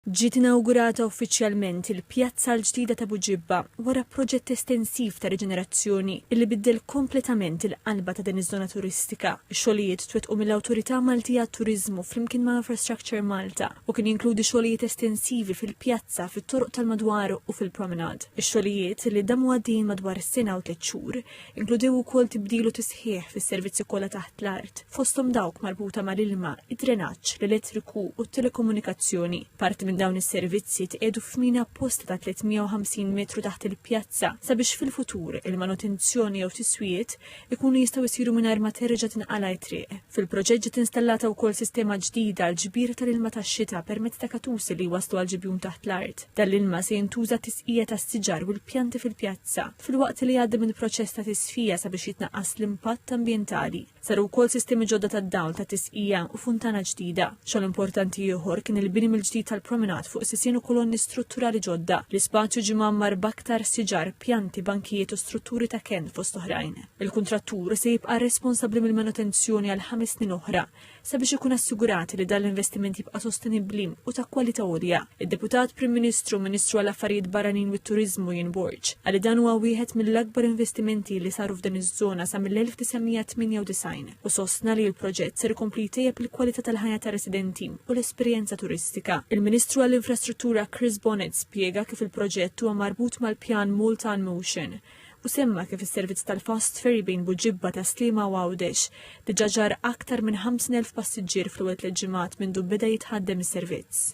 Ġiet inawgurata uffiċjalment il-pjazza l-ġdida ta' Buġibba wara proġett estensiv ta' riġenerazzjoni illi biddel kompletament il-qalba ta' din iż-żona turistika. Ix-xogħlijiet twettqu mill-Awtorità Maltija għat-Turiżmu flimkien ma' Infrastructure Malta u kien jinkludi xogħlijiet estensivi fil-pjazza, fit-toroq tal-madwar u fil-promenade. Ix-xogħlijiet li damu għaddejjin madwar sena u tliet xhur Inkludew ukoll tibdil u tisħiħ fis-servizzi kollha taħt l-art, fosthom dawk marbuta mal-ilma, id-drenaġġ, l-elettriku u t-telekomunikazzjoni. Parti minn dawn is-servizzi tqiegħdu f'mina apposta ta' 350 metru taħt il-pjazza sabiex fil-futur il-manutenzjoni jew tiswijiet ikunu jistgħu jsiru mingħajr ma terġa' tinqala' t-triq. Fil-proġett ġiet installata wkoll sistema ġdida għal ġbir tal-ilma tax-xita permezz ta' katusi li jwasslu għal ġibjun taħt l-art. Dan l-ilma se jintuża tisqija tas-siġar u l-pjanti fil-pjazza, filwaqt li jgħaddi minn proċess ta' tisfija sabiex jitnaqqas l-impatt ambjentali. Saru wkoll sistemi ġodda tad-dawl ta' tisqija u funtana ġdida. Xogħol importanti ieħor kien il-bini mill-ġdid tal-promenade fuq sisien u kolonni strutturali ġodda. L-ispazju ġie mgħammar b'aktar siġar, pjanti, bankijiet u strutturi ta' kenn fost oħrajn. Il-kuntrattur se jibqa' responsabbli mill-manutenzjoni għal ħames snin oħra sabiex ikun assigurat li dan l-investiment jibqa' sostenibbli u ta' kwalità għolja. Id-Deputat Prim Ministru Ministru għall-Affarijiet Barranin u t-Turiżmu Ian Borg qal li dan huwa wieħed mill-akbar investimenti li saru f'dan iż-żona sa mill-1998 u sostna li l-proġett ser ikompli jtejjeb il-kwalità tal-ħajja tar-residenti u l-esperjenza turistika. Il-Ministru għall-Infrastruttura Chris Bonett spjega kif il-proġett huwa marbut mal-pjan Malta in Motion u semma kif is-servizz tal-fast ferry bejn Buġibba ta' Sliema u Għawdex diġà ġarr aktar minn 50,000 passiġġier fl-ewwel tliet ġimgħat mindu beda jitħaddem is-servizz.